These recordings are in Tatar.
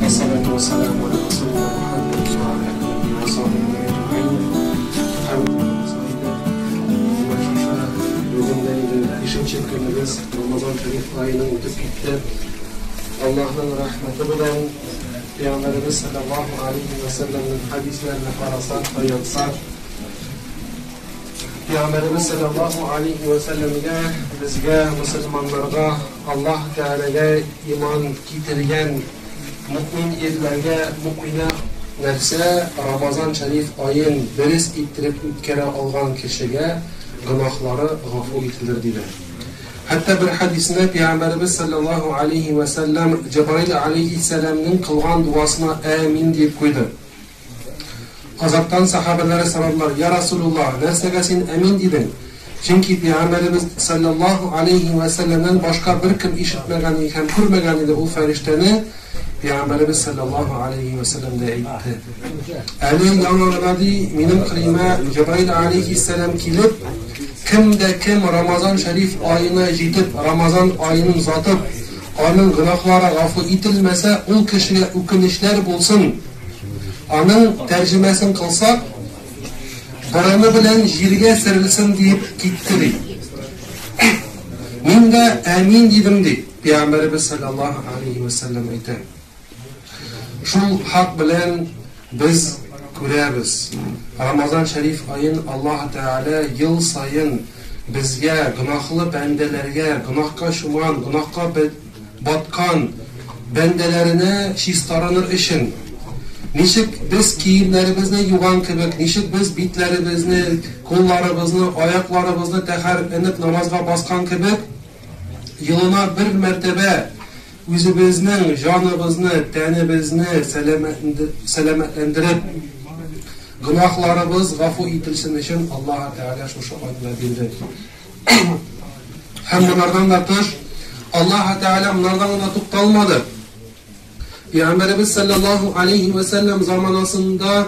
Esselatu vesselamu ala Resulina Muhammed ve ala alihi ve sahbihi ecmaîn. Бүгеннән инде бишенче көнебез Рамазан шәриф аеның үтеп китте. Аллаһның рәхмәте белән Пәйгамбәребез саллаллаһу алейхи ва сәлләмнең хәдисләренә карасак, таянсак, Пәйгамбәребез саллаллаһу алейхи ва сәлләмгә, безгә, мөселманнарга, Аллаһ Тәгаләгә иман китергән мөэмин ирләргә, мөэминә нәрсә Рамазан шәриф аен дөрес иттереп үткәрә алган кешегә гөнаһлары гафу ителер, диде. Хәтта бер хәдисендә Пәйгамбәребез саллаллаһу алейһи вә сәлләм Җәбраил алейһиссәламнең кылган дуасына әмин диеп куйды. Азактан сәхабәләре сорадылар, Я Расулуллаһ, нәрсәгә син әмин дидең? Чөнки Пәйгамбәребез саллаллаһу алейһи вә сәлләмнән башка беркем ишетмәгән һәм күрмәгән иде ул фәрештәне, Пәйгамбәребез саллаллаһу алейһи вә сәлләм дә әйтте. Әле яңа гына ди, минем кырыема Җәбраил алейһиссәлам килеп, кем дә кем Рамазан шәриф аена җитеп, Рамазан аен затып, аның гөнаһлары гафу ителмәсә, ул кешегә үкенечләр булсын. Аның тәрҗемәсен кылсак, борыны белән җиргә сөрелсен диеп китте ди. Мин дә әмин дидем ди. Пәйгамбәребез саллаллаһу алейһи вә сәлләм әйтә. Шул хак белән без күрәбез. Рамазан шәриф аен Аллаһ Тәгалә ел саен безгә, гөнаһлы бәндәләргә, гөнаһка чумган, гөнаһка баткан бәндәләренә чистарыныр өчен, ничек без киемнәребезне юган кебек, ничек без битләребезне, кулларыбызны, аякларыбызны тәһарәтләнеп намазга баскан кебек, елына бер мәртәбә үзебезнең җаныбызны, тәнебезне сәламәтләндереп, гөнаһларыбыз гафу ителсен өчен Аллаһ Тәгалә шушы айны бирде. Һәм монардан да тыш, Аллаһ Тәгалә монардан гына тукталмады. Пәйгамбәребез саллаллаһу алейһи вә сәлләм заманасында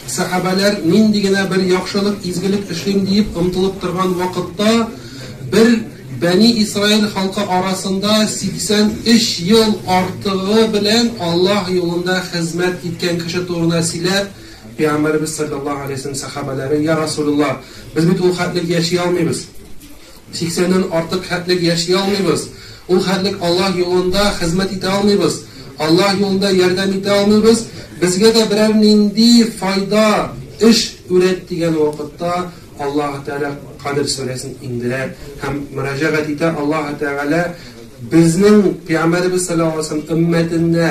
сәхабәләр нинди генә бер яхшылык, изгелек эшлим диеп омтылып торган вакытта бер Бәни Исраил халкы арасында 83 ел артыгы белән Аллаһ юлында хезмәт иткән кеше турында сөйләп, Пәйгамбәребез саллаллаһу алейһи вә сәлләм сәхабәләре, Я Расулуллаһ, без бит ул хәтлек яши алмыйбыз. Сиксәннән артык хәтлек яши алмыйбыз. Ул хәтлек Аллаһ юлында хезмәт итә алмыйбыз. Аллаһ юлында ярдәм итә алмыйбыз. Безгә дә берәр нинди файда, эш үрәт дигән вакытта Аллаһ Тәгалә Кадер сүрәсен иңдерә һәм мөрәҗәгать итә Аллаһ Тәгалә безнең Пәйгамбәребез саллаллаһу алейһи ва сәлләм өммәтенә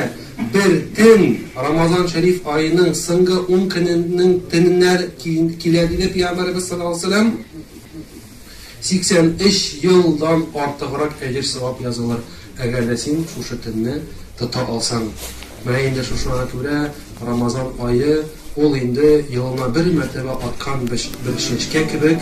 бер төн Рамазан шәриф аеның соңгы 10 көненең төненнәр килә диде Пәйгамбәребез саллаллаһу алейһи ва сәлләм. 83 елдан артыграк әҗер-савап язылыр, әгәр дә син шушы төнне тота алсаң. Менә инде шушыңа күрә Рамазан ае ул инде елына бер мәртәбә аткан бер чәчкә кебек.